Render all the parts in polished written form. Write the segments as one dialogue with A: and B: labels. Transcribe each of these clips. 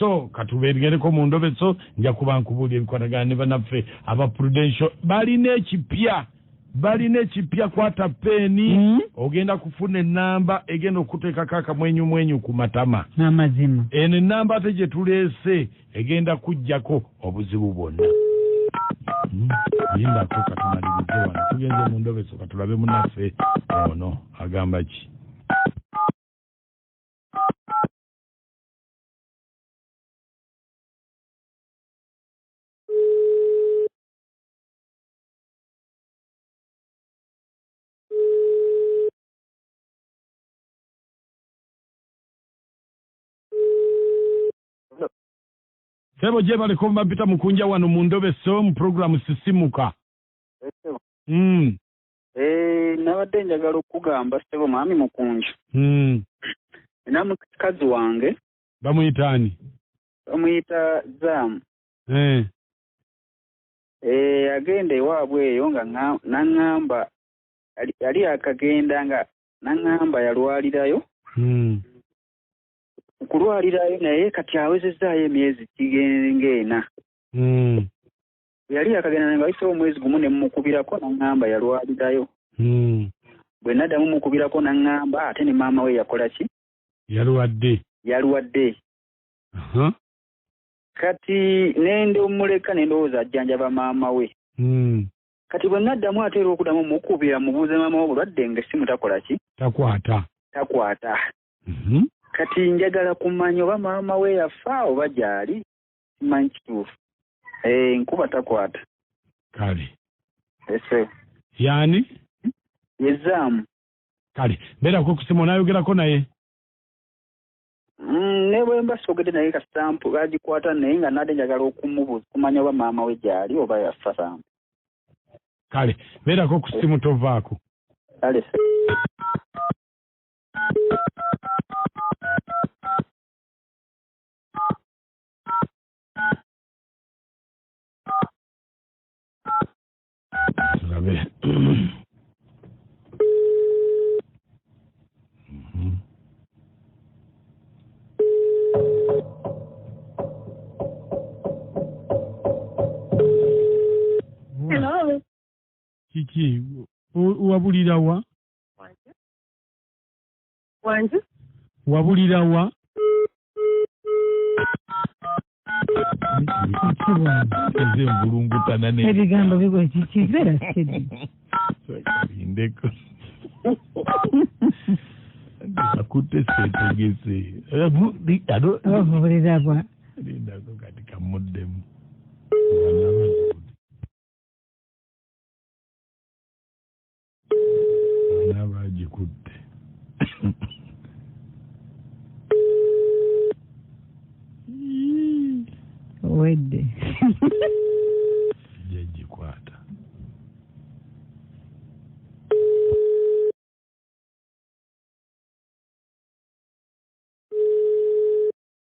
A: So katubeergereko mu ndobeso, nja kuba nkubuulira ebikwatagana ne bannaffe aba Prudential. Balina ekipya, balina ekipya. Kwata peeni, ogenda kufuna ennamba egenda okuteekako akamwenyumwenyu ku matama.
B: Amazima.
A: Eno ennamba ate gye tuleese egenda kuggyako obuzibu bwonna. Lindako katumalirize wano, tugenze mu ndobeso, katulabe munnaffe ono agamba ki. Sebo gye baleko mpita Mukunja wano mu ndobeso mu puroguramu Sisimuka.
C: Nabadde njagala okugamba ssebo mwami Mukunja. Nina mukazi wange.
A: Bamuyita ani?
C: Bamuyita Zaamu. Agenda ewaabwe eyo nga naŋŋamba yali akagenda nga naŋŋamba yalwalirayo. Okulwalirayo naye kati awezezzaayo emyezi kigenga ena. Yali akagenda nga wayiseewo omwezi gumu ne mmukubirako naŋŋamba yalwalirayo. Bwe naddamu mukubirako naŋŋamba ate ne maama we yakola ki?
A: Yalwadde.
C: Yalwadde. Kati nende omuleka ne ndowooza ajjanjaba maama we. Kati bwe naddamu ate era okuddamu mukubira mubuuze maama we obulwadde ng'essimu takola ki?
A: Takwata.
C: Takwata. Kati njagala kumanya oba maama we yafa oba gy'ali, simanyi kituufu. Nkuba takwata.
A: Kale.
C: Ese.
A: Yani?
C: Ye Zaamu.
A: Kale, beerako ku ssimu onaayogerako naye.
C: Ne bwe mba soogedde naye kasampu agikwata naye nga nadde njagala okumubuuza kumanya oba maama we gy'ali oba yafa sampu.
A: Kale, beerako ku ssimu tovaako.
C: Kale.
A: Tulabe.
D: Hello.
A: Kiki, wabulira wa?
D: Wanje?
A: Wabulira wa? Eze mbulungutana ne
B: ebigambo bigwa kiki beera steady.
A: Lindeko. Akutte setegese.
B: Wabulira wa?
A: Lindako kati kamuddemu. N'abagikutte.
B: Owedde.
A: Yagikwata.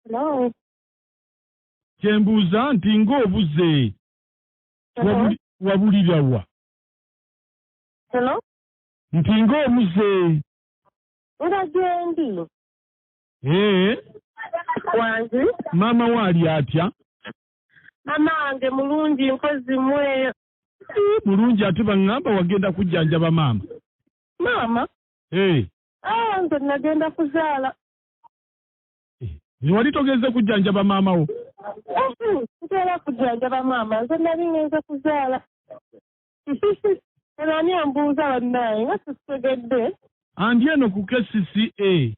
D: Hello.
A: Kyembuuza nti ng'obuze. Wabulira wa?
D: Hello?
A: Nti ng'obuze.
D: Nga gyendi. Wange?
A: Maama wo ali atya?
D: Maama wange mulungi nkozi mweyo.
A: Mulungi ate baŋŋamba wagenda kujjanjaba maama.
D: Maama? Nze nagenda kuzaala.
A: Wali togenze kujjanjaba maama wo?
D: Ntera kujjanjaba maama, nze nali ngenze kuzaala. Era ani ambuuza bannaye nga sitegedde.
A: Andi eno ku KCCA.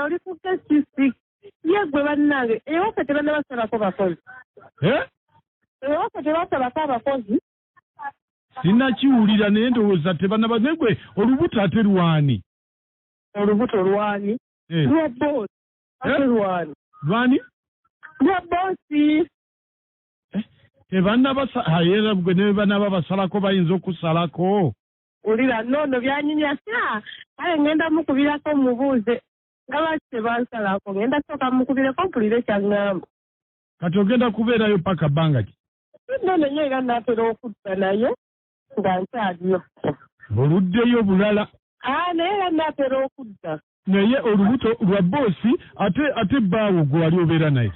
D: Oli ku KCC. Ye gwe bannange, ewaffe tebannabasalako bakozi. Ewaffe tebasalako abakozi.
A: Sinnakiwulira naye ndowooza tebannaba naye gwe olubuto ate lwani?
D: Olubuto lwani? Lwa bboosi. Ate lwani?
A: Lwani?
D: Lwa bboosi.
A: Tebannabasa era gwe ne bannaba basalako bayinza okusalako.
D: Wulira nno byanyumya kale ngenda mukubirako mubuuze nga lwaki tebansalako, ngenda sooka mukubireko mpulire kyaŋŋamba.
A: Kati ogenda kubeerayo paka bbanga ki?
D: Nno nnyo era naatera okudda naye nga nkyaliyo.
A: Oluddeyo bulala.
D: Naye era naatera okudda.
A: Naye olubuto lwa boosi ate bbaawo gwe wali obeera naye.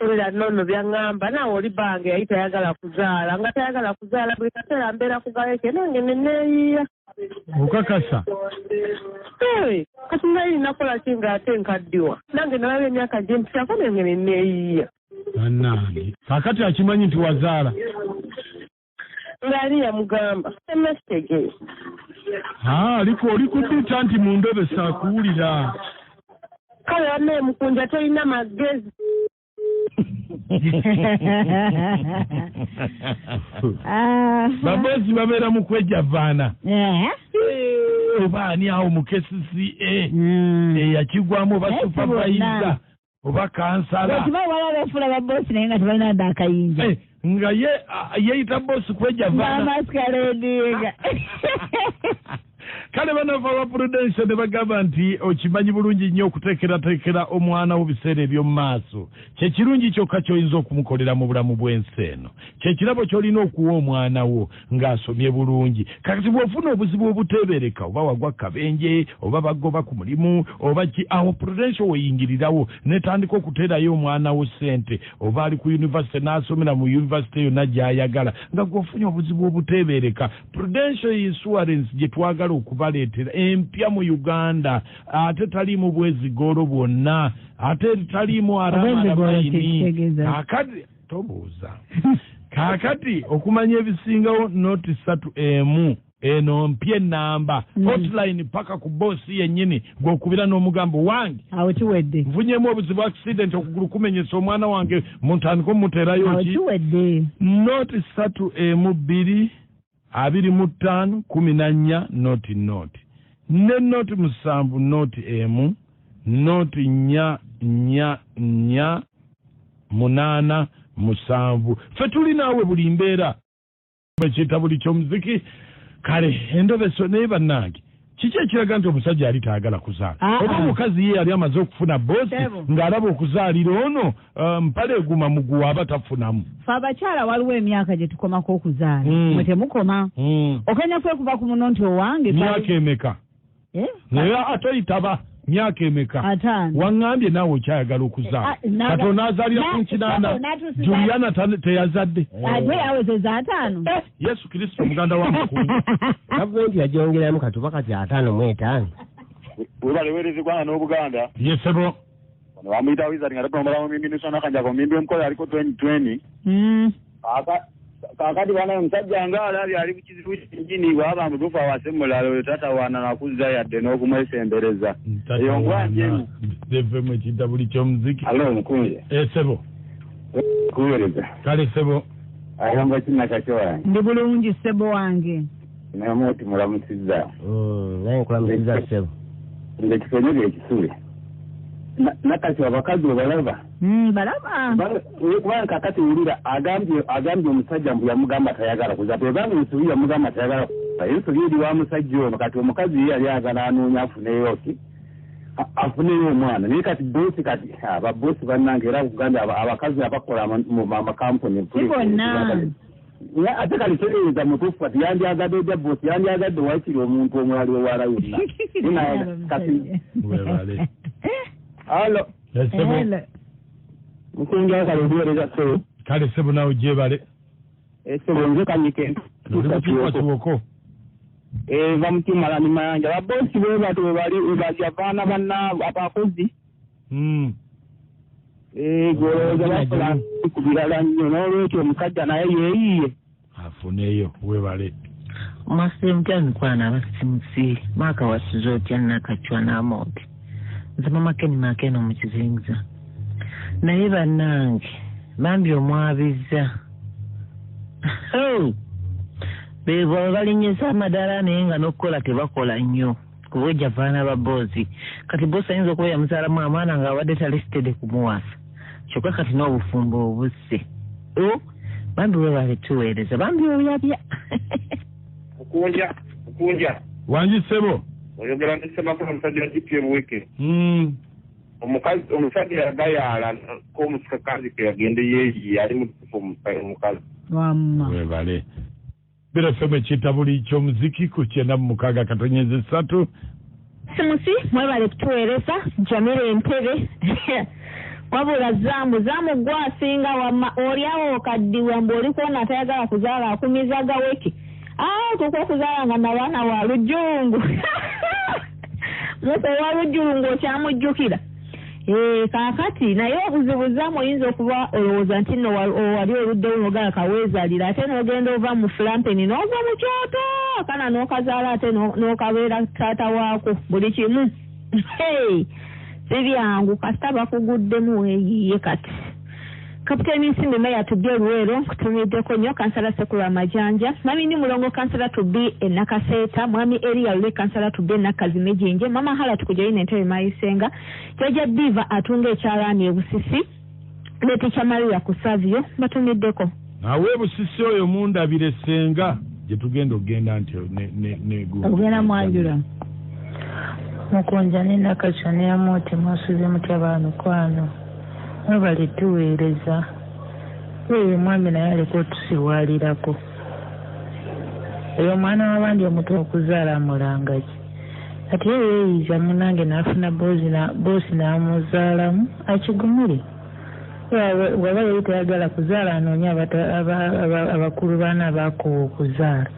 D: Era nonno byaŋŋamba naawe oli bange yali tayagala kuzaala nga tayagala kuzaala buli kaseera mbeera kugaleke nange ne neeyiya.
A: Okakasa?
D: Kati naye nakola ki ng'ate nkaddiwa nange nalaba emyaka gye mpisako nange ne neeyiya.
A: Bannange kaakati akimanyi nti wazaala?
D: Ng'ali yamugamba emesitegeera.
A: Aliko oli kudita nti mu ndobe saakuwulira.
D: Kale wannaye Mukunja tolina magezi.
A: Babosi babeera mu kwejavaana. Oba ani awo mu KCCA eyakigwamu oba supervisor oba kansala.
B: Okimanyi waliwo abeefuula babosi naye nga tebalina dda akayinja.
A: Nga yeeyita bosi kwejavaana.
B: Masqueradinga.
A: Kale banava wa Prudential ne bagamba nti okimanyi bulungi nnyo okuteekerateekera omwana wo biseera eby'omu maaso. Kye kirungi kyokka ky'oyinza okumukolera mu bulamu bw'ensi eno. Kye kirabo ky'olina okuwa omwana wo ng'asomye bulungi. Kakati bw'ofuna obuzibu obuteebereka oba wagwa kabenje oba bagoba ku mulimu oba ki, awo Prudential weyingirirawo n'etandika okuteerayo omwana wo ssente oba ali ku yunivasite n'asomera mu yunivasite yonna gy'ayagala nga gw'ofunye obuzibu obuteebereka. Prudential Insurance gye twagala okubaleetera empya mu Uganda ate taliimu bwezigolo bwonna ate taliimu aramaini. Kaakati tobuuza. Kaakati okumanya ebisingawo noti 3 eno mpya ennamba hotline paka ku boosi yennyini gw'okubira n'omugambo wange.
B: Awo kiwedde.
A: Nfunyemu obuzibu accident okugulu kumenyesa omwana wange muntandike omuterayo ki?
B: Awo kiwedde.
A: Noti 3 2 25 14 noti noti ne noti 7 noti 1 noti 4 4 4 8 7. Ffe tuli naawe buli mbeera ekiyita buli ky'omuziki. Kale endobeso naye bannange kiki ekiraga nti omusajja yali tayagala kuzaala oba omukazi ye yali amaze okufuna boosi ng'alaba okuzaalira ono mpale eguma muguwa aba tafunamu.
B: Ffe abakyala waliwo emyaka gye tukomako okuzaala mwe temukoma. Okenya kwekuba ku muno nti owange
A: myaka emeka naye atoyitaba myaka emeka
B: 5.
A: Waŋŋambye naawe okyayagala okuzaala kati onaazaalira ku 8. Juliana teyazadde.
B: Ate yawezeza 5.
A: Yesu Kristo muganda wa Mukunja.
E: Gavumenti yagyongeramu katuba kati 55.
C: Webale weereza eggwanga n'Obuganda.
A: Ye ssebo.
C: Ono bamuyita Wizard nga tatombola mu mimbi n'Akanjako mimbi omukozi aliko 2020. Kaakati bana omusajja nga alabye ali ku kizibu kinnyini bw'aba mutuufu awase mulala oyo tatawaana nakuzza yadde n'okumwesembereza. Eyo ngwanjemu.
A: Defemu ekiyita buli ky'omuziki.
C: Alo Mukunja.
A: Ssebo.
C: Kuweereza.
A: Kale ssebo.
C: Ayamba kinnakakyo wange.
B: Ndi bulungi ssebo wange.
C: Namuti mulamusizza.
E: Naye nkulamusizza ssebo.
C: Nze kisonyi ekisule. Nakati abakazi obalaba.
B: Balaba.
C: Kubanga kakati wulira agambye omusajja mbu yamugamba tayagala kuzaala. Bw'ebanga ensobi yamugamba tayagala kuzaala. Ensobi eri wa musajja ono kati omukazi ye yali ayagala anoonya afuneyo ki? Afuneyo omwana. Naye kati boosi kati ababoosi bannange era kugambye abakazi abakola mu makampuni.
B: Si bonna.
C: Ate kati tereeza mutuufu kati yandyagadde otya boosi yandyagadde wakiri omuntu omulala ewala yonna. Kati
A: webale.
C: Alo.
A: Ssebo.
C: Mukunja kale nkuweereza ssebo.
A: Kale ssebo naawe gyebale.
C: Ssebo nze Kanyike.
A: Kiwoko.
C: Va Mutimala Mayanja. Babosi bwe batyo bwe bali bajavaana bannaabwe abakozi. Golowooza bakola ku birala nnyo n'olwekyo omusajja naye yeeyiye.
A: Afuneyo webale.
F: Mwasiimutya mikwano abasimusi maaka wasiza otya Nakacwa n'Amooti. Nze mama Ken Makeno mu Kizingiza. Naye bannange bambi omwabizza. Beebo balinnyisa amadaala naye nga n'okukola tebakola nnyo kuba ojjavaana ba bboosi. Kati bboosi ayinza okuba yamuzaalamu amaana ng'abadde talisitede kumuwasa. Kyokka kati n'obufumbo obusse. Bambi weebale tuweereza bambi oyabya.
G: Mukunja.
A: Wangi ssebo.
G: Oyogera ne Ssemakula omusajja wa GPM Weke. Omusajja yagayaala ko omusikazi ke yagende yeeyiye ali mutuufu omukazi.
B: Wamma.
A: Webale. Bira FM ekiyita buli ky'omuziki ku 96.3.
H: Simusi mwebale kutuweereza Jamila Entebe wabula Zaamu gwasinga wamma oli awo okaddiwa mbu oli kuona atayagala kuzaala akumiza gaweke tuka okuzaala nga nabaana wa lujungu muko wa lujungu okyamujjukira. Kaakati naye obuzibu Zaamu oyinza okuba olowooza nti nno wali oluddewo n'ogala kaweezaalira ate n'ogenda ova mu fulampeni n'ogwa mu kyoto kana n'okazaala ate n'okabeera taata waako buli kimu. Si byangu kasita bakuguddemu weeyiye kati. Kapiteeni Nsimbi Meya Tubbi Luweero nkutumiddeko nnyo, Kansala Sekulu Amajanja, Mwami Ndi Mulongo Kansala Tubbi e Nakaseeta, Mwami Eriya Lule Kansala Tubbi e Nakazime Jinje, Mama Hala Tukujayo n'Entebe Mayisenga, Jjajja Diva atunga ekyalaani e Busisi ne Teacher Maria ku Savio batumiddeko.
A: Awe Busisi oyo mundabire ssenga gye tugenda okugenda nti ne
B: ogenda mwanjula.
F: Mukunja ne Nakacwa ne Amooti mwasuze mutya ba mikwano. Mwebale tuweereza. Oyo omwami naye aleka otusiwalirako. Oyo omwana w'abandi omuto okuzaala amulanga ki? Kati ye yeeyiza munnange n'afuna boosi n'amuzaalamu akigumire. Bw'aba yali tayagala kuzaala anoonye abakulu baana abaakoowa okuzaala.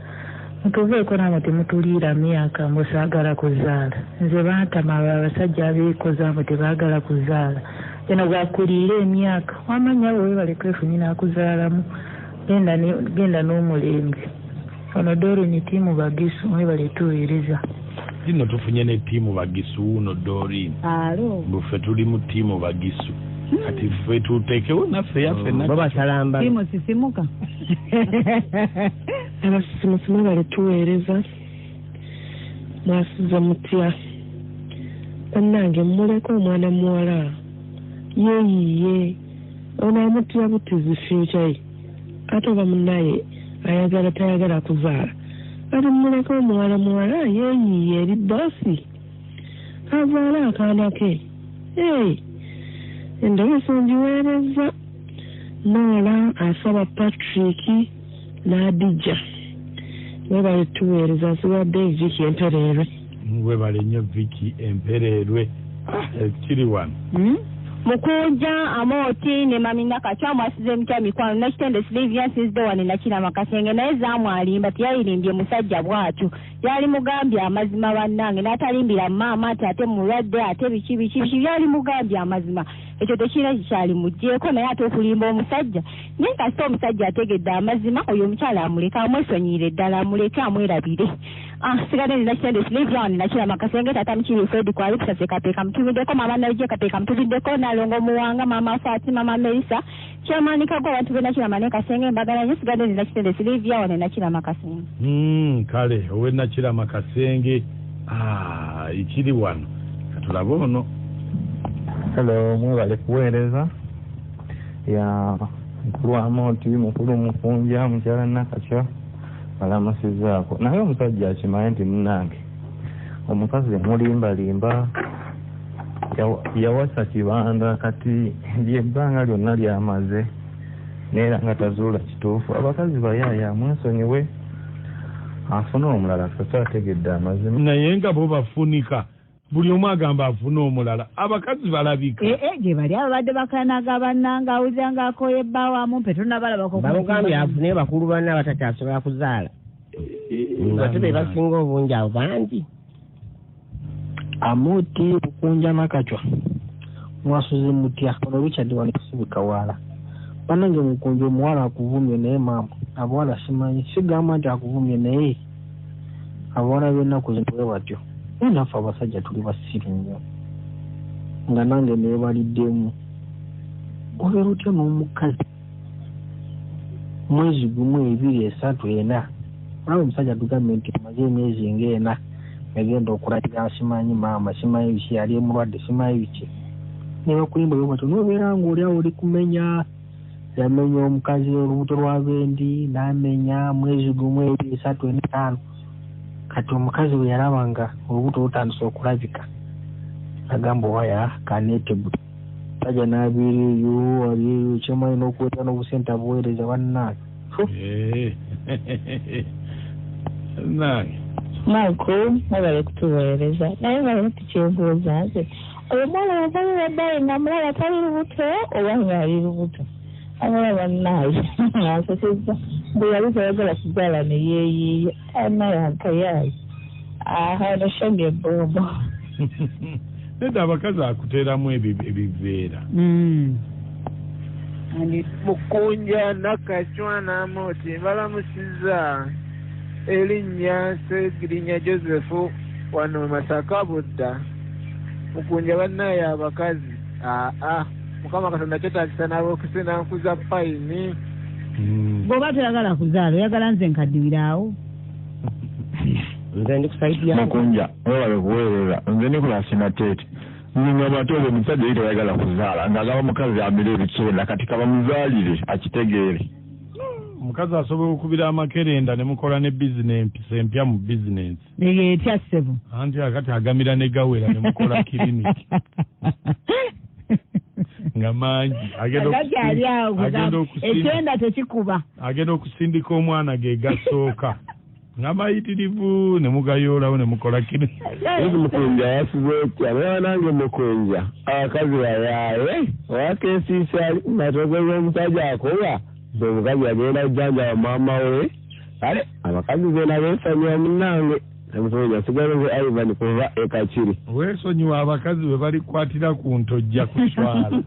F: Mutuveeko namwe temutuliira myaka mbu saagala kuzaala. Nze bantama abo abasajja abeekoza mbu tebaagala kuzaala. Eno bwakuliira emyaka wamanya abo weebale kwefunira akuzaalamu genda n'omulembe. Ono Doreen ttiimu Bagisu mwebale tuweereza.
A: Kino tufunye ne ttiimu Bagisu wuuno Doreen. Mbu ffe tuli mu ttiimu Bagisu. Kati ffe tuteekewo naffe yaffe
E: bo basalamba.
B: Ttiimu sisimuka.
D: Abasisimusi mwebale tuweereza. Mwasuze mutya. Bannange mmuleke omwana muwala. Yeeyiye ono amutya butizi future ye ate oba munnaye ayagala tayagala kuzaala ate mmuleke omuwala muwala yeeyiye eri boosi azaale akaana ke. Endobeso ngiweereza. Noola asaba Patrick n'Adija mwebale tuweereza. Nsigadde Vicky Empereerwe.
A: Mwebale nnyo Vicky Empereerwe. Kiri wano.
H: Mukunja Amooti ne Mami Nakacwa mwasize mutya mikwano. Nakitende Silivia nsinzidde wano Nakirama Kasenge naye Zaamu alimba teyayirimbye musajja bw'atyo. Yali mugambye amazima bannange n'atalimbira maama nti ate mulwadde ate biki biki biki yali mugambye amazima. Ekyo tekirina kikyali muggyeko naye ate okulimba omusajja. Naye kasita omusajja ategedde amazima oyo omukyala amuleke amwesonyiire ddala amuleke amwerabire. Sigadde ndi Nakitende Silivia wano Nakirama Kasenge tata Mukiri Fred kwali kusase Kapeeka mutumiddeko mama Nalijje Kapeeka mutumiddeko Nalongo Muwanga mama Fatima mama Melisa Chairman Kagwa abantu b'e Nakirama ne Kasenge mbagala nnyo. Sigadde ndi Nakitende Silivia wano Nakirama Kasenge.
A: Kale owe Nakirama Kasenge ikiri wano katulabe ono.
I: Hello, mwebale kuweereza. Ya mukulu Amooti, mukulu Mukunja, mukyala Nakacwa balamusizaako. Naye omusajja akimanyi nti munnange omukazi yamulimbalimba yawasa kibanda kati lyebbanga lyonna lyamaze neera nga tazuula kituufu. Abakazi bayaaya mwesonyiwe afune omulala ffe ategedde amazima.
A: Naye nga bo bafunika buli omu agamba afune omulala abakazi balabika.
B: Gye bali ababadde bakanaga bannange awulira ng'akooye ebbaawo amumpe tonnabalabako.
E: Bamugambye afune bakulu banne abatakyasobola kuzaala ate be basinga obungi abo bangi.
J: Amooti Mukunja Nakacwa mwasuze mutya. Ono Richard wano Kasubi Kawaala. Bannange Mukunja omuwala akuvumye naye maama abawala simanyi sigamba nti akuvumye naye abawala b'ennaku zino bwe batyo. Naye naffe abasajja tuli basiru nnyo nga nange neebaliddemu. Obeera otya n'omukazi mwezi 1, 2, 3, 4 olaba omusajja tugambye nti maze emyezi ng'ena negenda okulayira simanyi maama simanyi biki yali omulwadde simanyi biki ne bakulimba bwe batyo n'obeera ng'oli awo oli kumenya. Yamenya omukazi olubuto lw'abendi n'amenya mwezi 1, 2, 3, 4, 5. Kati omukazi bwe yalaba nga olubuto lutandise okulabika agamba waya kaneetegula musajja n'abeera eyo ali eyo kyemanyi n'okuweereza n'obusente abuweereza bannange.
A: Nange
K: Marco mwebale kutuweereza, naye bali tukyebuuza nze oyo omwana wavayo baddaye namulaba tali lubuto oba ng'ali lubuto, amulaba naaye ansekeza bwe yali tayagala kuzaala ne yeeyiiya anaye akayaayi aha noshomye ebombo.
A: Nedda abakazi akuteeramu ebiveera.
L: Mukunja Nakachwa Namoti mbalamusiza erinnya Ssegirinya Joseph wano Masaka Budda. Mukunja bannaye abakazi aa Mukama Katonda kyetaagisa n'ab'okusena nkuza payini.
B: Bw'oba toyagala kuzaala oyagala nze nkaddiwiraawo.
E: Nze ndi kusaidia.
M: Mukunja webale kuweereza, nze Nicholas Nateete. Nze ate oyo omusajja yali tayagala kuzaala ng'agamba mukazi amire ebikyenda kati kabamuzaalire akitegeere.
A: Omukazi asobola okubira amakerenda ne mukola ne bizinensi empya mu bizinensi.
B: Etya ssebo?
A: Anti akati agamira ne gawera ne mukola kiriniki. Nga mangi
B: ekyenda tekikuba.
A: Agenda okusindika omwana ge gasooka. Nga mayitirivu ne mugayoolawo ne mukola kiriniki.
N: Mukunja yasize otya? Naye nange Mukunja abakazi bayaaye owakeesiisa natogeza omusajja akoba nti omukazi agenda kujjanjaba maama we, kale abakazi beena beesonyiwa munnange. Mukunja sigala nze Ivan kuva e Kakiri.
A: Weesonyiwa abakazi bwe balikwatira ku ntojja kuswala.